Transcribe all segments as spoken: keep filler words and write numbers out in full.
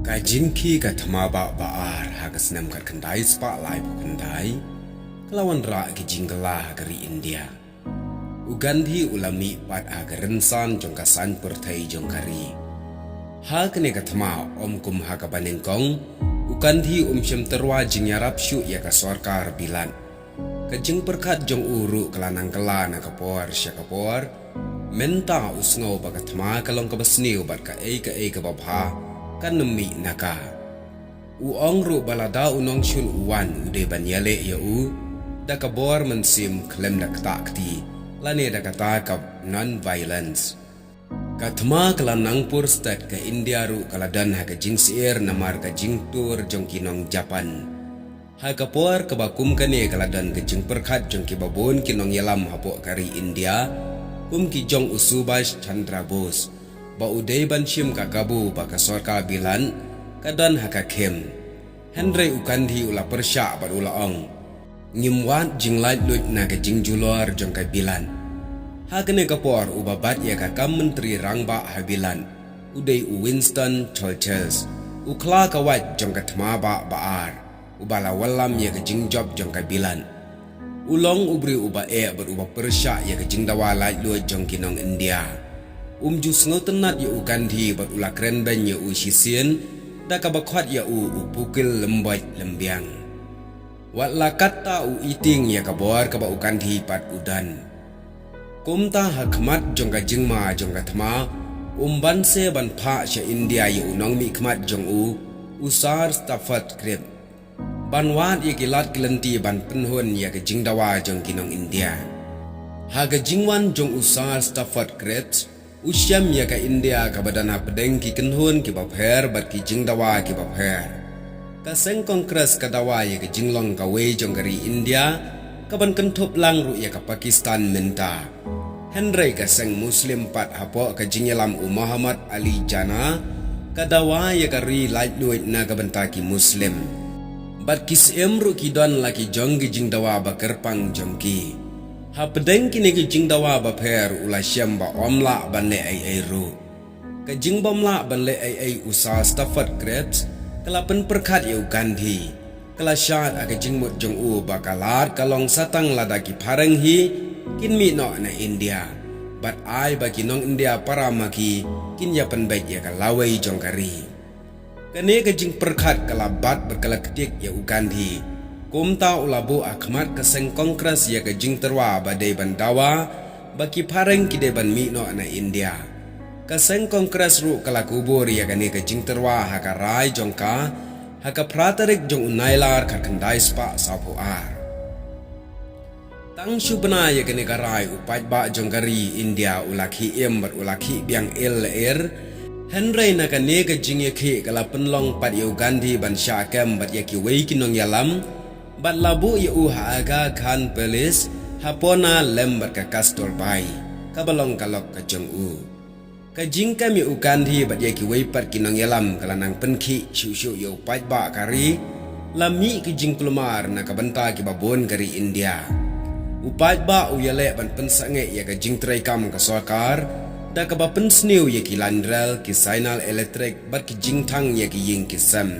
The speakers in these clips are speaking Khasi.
Ka jingkhie ka thma bah ba ar ha ka snem khatkhyndai spah laiphew khyndai ka la wanrah ki jingkylla ha ka ri India. U Gandhi u la mih pat ha ka rynsan jong ka saiñ pyrthei jong ka ri. Ha kane ka thma, ym kum ha kaba nyngkong, u Gandhi um shym tyrwa jingïarap shuh ïa ka sorkar bilat. Ka jingpyrkhat jong u ruh ka la nang kylla na ka por sha ka por. Mynta u sngew ba ka thma ka long kaba sniew bad kaei kaei kaba bha kan ym mih na ka. U ong ruh ba lada u nongshun u wan, u dei ban ïaleh ïa u da ka bor mynsiem khlem da ktah kti, lane da kata ka non-violence. Ka thma ka la nang pur stet, ka India ruh ka la don ha ka jingsyier namar ka jingtur jong ki nong Japan. Ha ka por kaba kum kane ka la don ka jingpyrkhat jong kiba bun ki nongïalam hapoh ka ri India, kum ki jong u Subhash Chandra Bose, ba u dei ban shim ka kabu ba ka sorkar bilat ka don ha ka khim. Hynrei u Gandhi u la pyrshah bad u la ong, ngim wad jinglaitluid na ka jingjulor jong ka bilat. Ha kane ka por uba bat ïa ka kam myntri rangbah ha bilat u dei u Winston Churchill, u khla ka wait jong ka thma bah ba ar, uba la wallam ïa ka jingjop jong ka bilat. U long u briew uba eh bad uba pyrshah ïa ka jingdawa laitluid jong ki nong India. Um ju sngewtynnat ïa u Gandhi bad u la kren beiñ ïa u shisien da kaba khot ïa u u pukil lymboit lymbiang. Wat la katta u iting ïa ka bor kaba u Gandhi pat u don. Kumta ha khmat jong ka jingma jong ka thma, um banse ban phah sha India ïa u nongmihkhmat jong u, u Sir Stafford Cripps, ban wad ïa ki lad ki lynti ban pynhun ïa ka jingdawa jong ki nong India. Ha ka jingwan jong u Sir Stafford Cripps, u shem ïa ka India kaba don hapdeng ki kynhun kiba pher bad ki jingdawa kiba pher. Ka seng Congress ka dawa ïa ka jinglong kawei jong ka ri India, kaban kynthup lang ruh ïa ka Pakistan mynta. Hynrei ka seng Muslim pat hapoh ka jingïalam u Muhammad Ali Jinnah ka dawa ïa ka ri laitluid na ka bynta ki Muslim. Bad ki Syiem ruh ki don la ki jong ki jingdawa ba kyrpang jong ki. Hapdeng kine ki jingdawa ba pher u la shem ba ym lah ban leh ei ei ruh. Ka jingbym lah ban leh ei ei u Sir Stafford Cripps ka la pynpyrkhat ïa u Gandhi. Ka la shad ha ka jingmut jong u ba ka lad ka long sa tang lada ki phareng hi kin mih noh na India, bad ai ba ki nong India para ma ki kin ïa pynbeit ïa ka lawei jong ka ri. Kane ka jingpyrkhat ka la bat bad ka la ktik ïa u Gandhi. Kumta u la buh ha khmat ka seng Congress ïa ka jingtyrwa ba dei ban dawa ba ki phareng ki dei ban mih noh na India. Ka seng Congress ruh ka la kubur ïa kane ka jingtyrwa ha ka rai jong ka, ha ka phra tarik jong u Nailar khatkhyndai spah sawphew ar. Tang shu bna ïa kane ka rai u paidbah jong ka ri India u la khie im bad u la khie biang el la er. Hynrei na kane ka jingïakhih ka la pynlong pat ïa u Gandhi ban shah kem bad ïa kiwei ki nongïalam, bad la buh ïa u ha Aga Khan Palace ha Pune lem bad ka Kasturbai, kaba long ka lok ka jong u. Ka jingkem ïa u Gandhi bad ïa kiwei pat ki nongïalam ka la nang pynkhih shuh shuh ïa u paidbah ka ri, la mih ki jingkulmar na ka bynta kiba bun ka ri India. U paidbah u ïaleh ban pynsangeh ïa ka jingtreikam ka sorkar da kaba pynsniew ïa ki line rel, ki signal elektrik bad ki jingthang ïa ki ïing ki sem.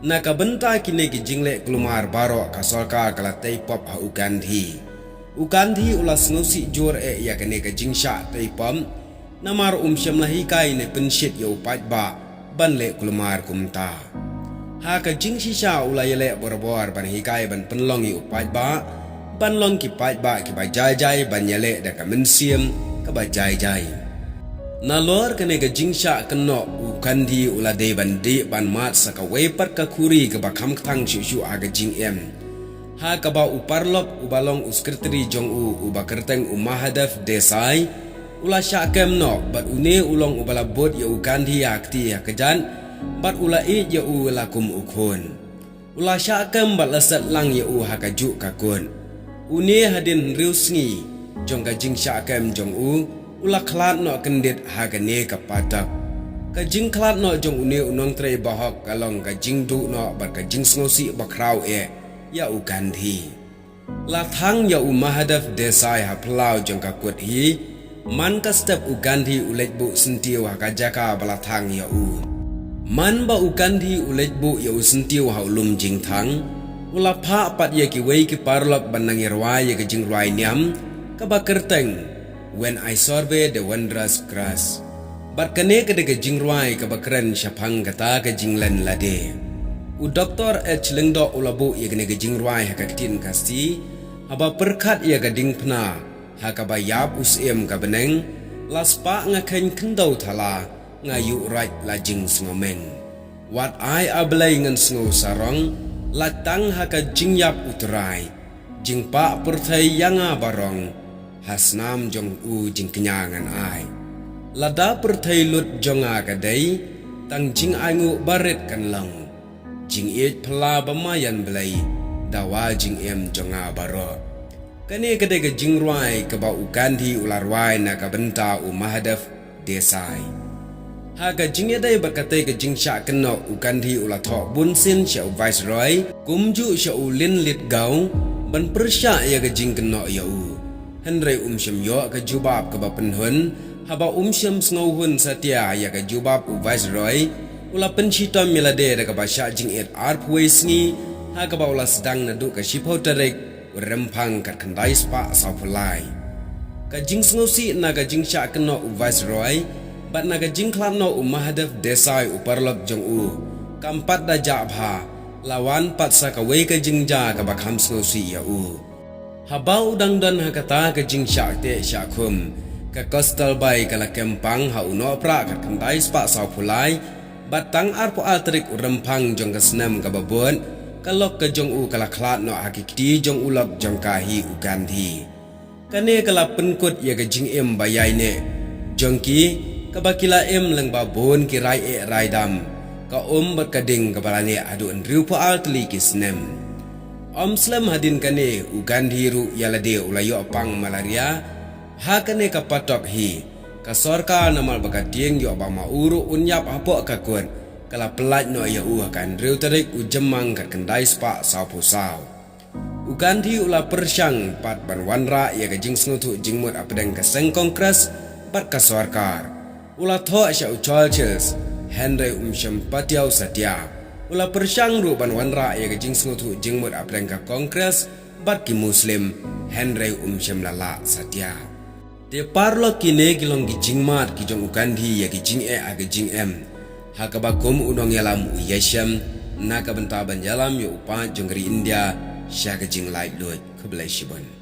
Na ka bynta kine ki jingleh kulmar baroh ka sorkar ka la tei pop ha u Gandhi. U Gandhi u la sngewsih jur eh ïa kane ka jingshah tei pop, namar um shym la hikai ne pynshit ïa u paidbah ban leh kulmar kumta. Ha ka jingshisha u la ïaleh barabor ban hikai ban pynlong ïa u paidbah ban long ki paidbah kiba jai jai, ban ïaleh da ka mynsiem kaba jai jai. Nalor kane ka jingshah kynnoh, u Gandhi u la dei ban dih ban mad sa kawei pat ka khuri kaba kham kthang shuh shuh ha ka jingim. Ha kaba u paralok uba long u sekretari jong u, uba kyrteng u Mahadev Desai, u la shah kem noh, bad une u long uba la bud ïa u Gandhi ha kti ha kjat, bad u la ïeit ïa u la kum u khun. U la shah kem bad la set lang ïa u ha kajuh ka kut. Une hadien hynriew sngi jong ka jingshah kem jong u, u la khlad noh kyndit ha kane ka phatok. Ka jingkhlad noh jong une u nongtrei bahok ka long ka jingduh noh bad ka jingsngewsih bakhraw eh ïa u Gandhi. La thang ïa u Mahadev Desai ha phyllaw jong ka kut hi. Man ka step u Gandhi u leit buh syntiew ha ka jaka ba la thang ïa u. Man ba u Gandhi u leit buh ïa u syntiew ha u lum jingthang, u la phah pat ïa kiwei ki paralok ban nang ïarwai ïa ka jingrwai niam kaba kyrteng When I Survey the Wondrous Grass. Bad kane ka dei ka jingrwai kaba kren shaphang kata ka jinglen lade. U Doktor H Lyngdoh u la buh ïa kane ka jingrwai ha ka ktien Khasi, haba pyrkhat ïa ka diengphna ha kaba ïap u syiem ka bneng, la spah nga kheiñ khyndew thala, nga ïuh rait la jingsngewmeng. Wat ai A Blei ngan sngew sarong, la tang ha ka jingïap U Trai, jingpah pyrthei ïa nga barong, ha snam jong u jingkñia ngan ai. Lada pyrthei lut jong nga ka dei tang jingainguh barit kan long, jingïeit phylla ba ma ïan Blei, dawa jingim jong nga baroh. Kane ka dei ka jingrwai kaba u Gandhi u la rwai na ka bynta u Mahadev Desai. Ha ka jingïadei bad katei ka jingshah kynnoh, u Gandhi u la thoh bunsien sha u Viceroy, kumjuh sha u Lin Lithgow, ban pyrshah ïa ka jingkynnoh ïa u. Hynrei um shym ïoh ka jubab kaba pynhun. Haba um shym sngewhun satia ïa ka jubab u Viceroy, u la pynshitom ïa lade da kaba shah jingit arphew wei sngi, ha kaba u la sdang naduh ka shiphew tarik u Rymphang khatkhyndai spah sawphew lai. Ka jingsngewsih na ka jingshah kynnoh u Viceroy bad na ka jingkhlad noh u Mahadev Desai, u paralok jong u, kam pat da jah bha, la wan pat sa kawei ka jingjia kaba kham sngewsih ïa u. Haba u dang don ha kata ka jingshah teh shah khum, ka Coastal Bay ka la kem pang ha u Nohprah khatkhyndai spah sawphew lai, bad tang arphew ar tarik u Rymphang jong ka snem kaba bud, ka lok ka jong u ka la khlad noh ha ki kti jong u lok jong ka hi u Gandhi. Kane ka la pynkut ïa ka jingim ba ïaineh jong ki, kaba ki la im lyngba bun ki rai eh rai dam, ka um bad ka ding kaba la neh haduh hynriewphew ar tylli ki snem. Ym slem hadien kane, u Gandhi ruh ïa lade u la ïoh pang malaria. Ha kane ka patok hi, ka sorkar namar ba ka tieng ïoh ba ma u ruh un ïap hapoh ka kut, ka la pyllait noh ïa u ha ka hynriew tarik u Jymmang khatkhyndai spah sawphew saw. U Gandhi u la pyrshang pat ban wanrah ïa ka jingsngewthuh jingmut hapdeng ka seng Congress bad ka sorkar. U la thoh sha u Churchill, hynrei um shym patiaw satia. U la pyrshang ruh ban wanrah ïa ka jingsngewthuh jingmut hapdeng ka Congress bad ki Muslim, hynrei um shym la lah satia. Te paralok, kine ki long ki jingmad ki jong u Gandhi ïa ki jingeh ha ka jingim, ha kaba kum u nongïalam u ïashem na ka bynta ban ïalam ïa u paid jong ka ri India sha ka jinglaitluid. Khublei shibun.